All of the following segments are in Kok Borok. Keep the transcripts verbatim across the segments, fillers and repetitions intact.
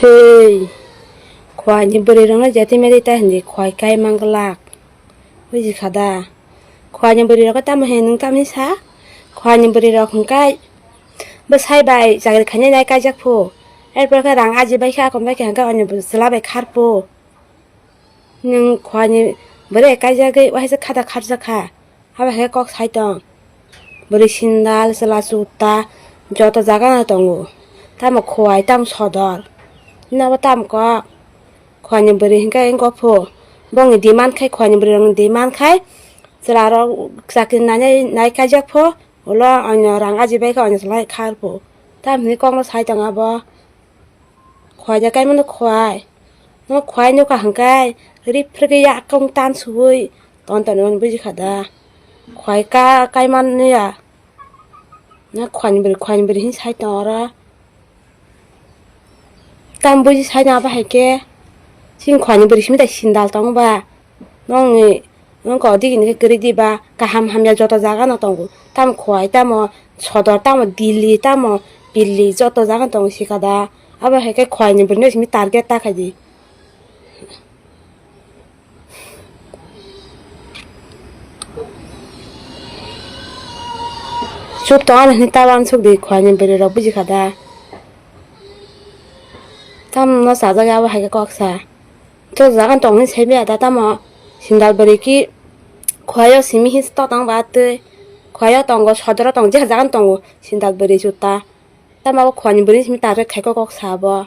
Tei khwai ni bwrwi rok no jati meri ta hindi khwai kai mang glak. Buji kha da? Khwai ni bwrwi rok tamo he nwng tamo sa? Khwai ni bwrwi rok hwnkhe bwsai bai chakri khainai nai kaijak phu. Erpor khe rang aji bai kha, akon bai kha hwnkhe ani chwla bai khar phu. Nwng khwai ni bwrwi kaijagwi waisa khata kharjak kha. Abo hai khe kok sai tong. Bwrwi sindal, chwla, chuta joto jaga no tongo. Tamo khwai, tamo sodor. Nabo tamo kok. Khwai ni bwrwi hwnkhe wng kok phu. Bongni demand khai, khwai ni bwrwi rokni demand khai chwla rok chakri nainai nai kaijak phu. Ulo onyo rang aji bai kha, onyo chwla bai khar phu. Tamo hinwi kok no sai tong abo. Khwai da kaimano khwai. No khwai nukha hwnkhe riphrigwi yakung tan suwi ton ton hwnwi buji kha da. Khwai ka kaimani ya. No khwai ni bwrwi, khwai ni bwrwi hin sai tong oro. Tam buji sai na ba hai khe. Sing khwai ni bwrwi simi da sindal tong ba. Nongni, nong ko digi ni khe kwrwi di ba, kaham hamya joto jaga no tongo. Tamo khwai, tamo sodor, tamo Delhi, tamo Delhi joto jaga no tongo sika da. Abo hai khe khwai ni bwrwi no simi target ta khai di. Chuk tong ani hwnwi ta uansuk di khwai ni bwrwi rok buji kha da. Tamo no chajak ya abo hai khe kok sa. Joto jaga no tong hwnwi sai maya da tamo. Sindal bwrwi ki khwai o simi hin to tong ba twi. Khwai o tongo, sodor o tongo, je jaga no tongo sindal bwrwi chuta. Tamo abo khwai ni bwrwi simi target khai kok kok sa abo.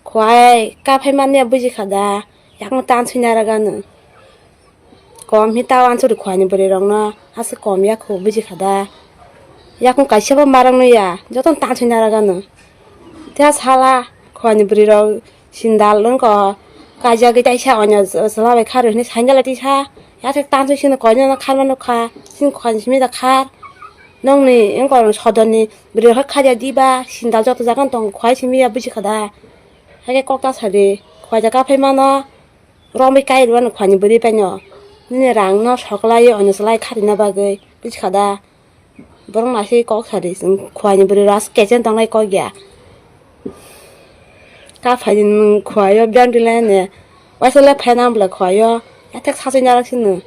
Khwai kaphai mani ya buji kha da. Yakung tan sui nara gano. Kom hi ta uansuk di khwai ni bwrwi rok no. Aswk kom ya khu buji kha da. Yakung kaisa bo marang no ya. Joto no tan sui nara gano. Tei a sala khwai ni bwrwi rok sindal wng ko kaijagwi taisa onyo chwla bai khar hwnwi saindala tisa yathek tanswi sino koinwi no kharma nukha sini khwai ni simi da khar nongni wng ko sodor ni bwrwi rok kharya diba sindal joto jaga no tongo khwai simi ya buji kha da haikhe kok ta sadi khwai da kaphai mano romwi kai rwmani khwai ni bwrwi bai no nini rang no soklai onyo chwla bai kharina bagwi buji kha da. Borok naisai kok sadi, chwng khwai ni bwrwi rok aswk kecheng tongnai kok ya. Kaphai di nwng khwai o biyang di lai ne. Waisa le phai nang bwlai khwai o. Yathek sasui narak sino.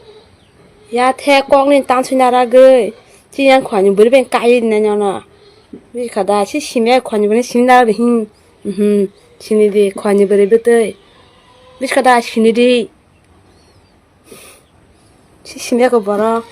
Yathek kok ni tansui naragwi. Chini yang khwai ni bwrwi bai kai di nai nono. Bwkha da si simi ai khwai ni bwrwi sini narak di hin. Mhm. Sini di khwai ni bwrwi bwtwi. Bwkha da sini di. Si sini ko borok.